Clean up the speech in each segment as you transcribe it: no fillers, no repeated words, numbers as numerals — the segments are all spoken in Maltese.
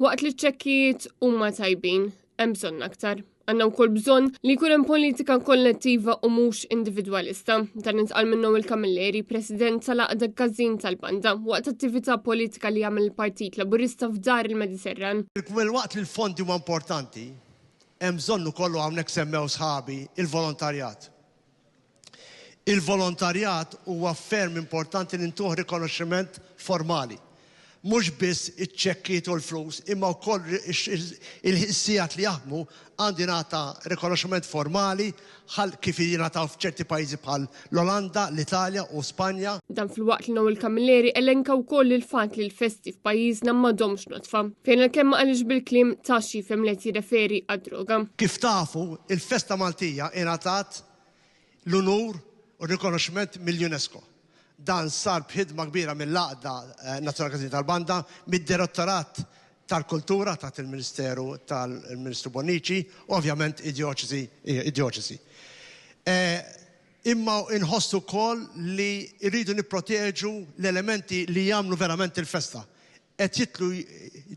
Waqt li ċ-ċekkijiet huma tajbin, hemm bżonn aktar. Għandna wkoll bżonn li jkun hemm politika kollettiva u mhux individwalista. Dan intqal minn Noel Camilleri, President tal-Għaqda Każin tal-Banda, waqt attività politika li għamel il-Partit Laburista f'Dar il-Mediterran. Filwaqt li l-fondi huma importanti, hemm bżonn ukoll, u hawnhekk semmew sħabi, il-volontarjat. Il-volontarjat huwa ferm importanti li ntuh rikonoxximent formali. Mhux biss iċ-ċekkijiet u l-flus imma wkoll il-sigħat li jaħdmu għandu jingħata rikonoxximent formali bħal kif jingħataw f'ċerti pajjiżi bħal l-Olanda, l-Italja u Spanja. Dan filwaqt li Noel Camilleri elenka wkoll il-fatt li l-festi f'pajjiżna m'għadhomx nodfa, fejn għalkemm ma qalhiex bil-kliem ta x'jifhem li qed jirreferi għad-droga. Kif tafu, il-festa Maltija ingħatat l-unur u r-rikonoxximent mill-UNESCO. Dan sar b'ħidma kbira mill-Għaqda Nazzjonali Każini tal-Banda, mid-Direttorat tal-Kultura taħt il-Ministeru tal-Ministru Bonnici u ovvjament id-Djoċesi id-Djoċesi. Imma inħossu wkoll li rridu nipproteġu l-elementi li jagħmlu verament il-festa. Qed jidħlu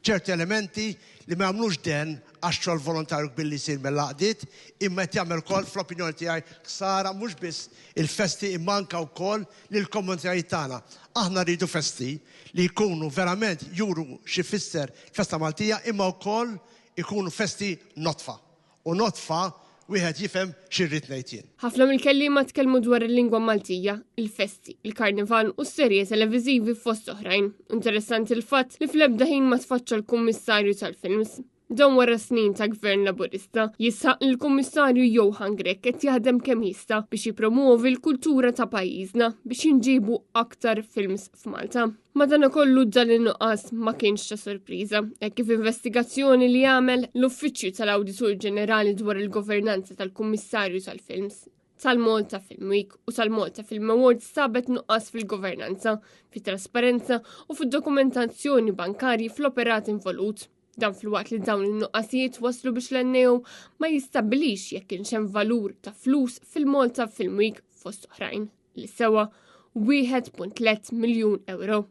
ċerti elementi li ma jagħmlux den għax-xogħol volontarju kbir li jsir mill-għaqdiet, imma qed jagħmel ukoll, fl-opinjoni tiegħi, ħsara mhux biss il-festi imma anke wkoll lill-komunitajiet tagħna. Aħna rridu festi li jkunu verament juru x'ifisser festa Maltija imma wkoll ikunu festi nodfa. U nodfa wieħed jifhem xi rrid ngħid jien. Ħafna mill-kelliema tkellmu dwar il-lingwa Maltija, il-festi, il-karnival u s-serje televiżivi fost oħrajn. Interessanti l-fatt li fl-ebda ħin ma tfaċċa l-Kummissarju tal-Films. Dan wara snin ta' Gvern Laburista, jisħaq li l-Kummissarju Johann Grech qed jaħdem kemm jista' biex jippromuovi l-kultura ta' pajjiżna biex jinġiebu aktar films f'Malta. Madanakollu dan in-nuqqas ma kienx ta' sorpriża, hekk kif investigazzjoni li għamel l-Uffiċċju tal-Awditur Ġenerali dwar il-governanza tal-Kummissarju tal-Films, tal-Malta Film Week u tal-Malta Film Awards sabet nuqqas fil-governanza, fit-trasparenza u fid-dokumentazzjoni bankarji fl-operat involut. Dan filwaqt li dawn in-nuqqasijiet waslu biex l-NAO ma jistabbilix jekk kienx hemm valur ta' flus fil-Malta Film Week fost oħrajn li sewa 1.3 miljun euro.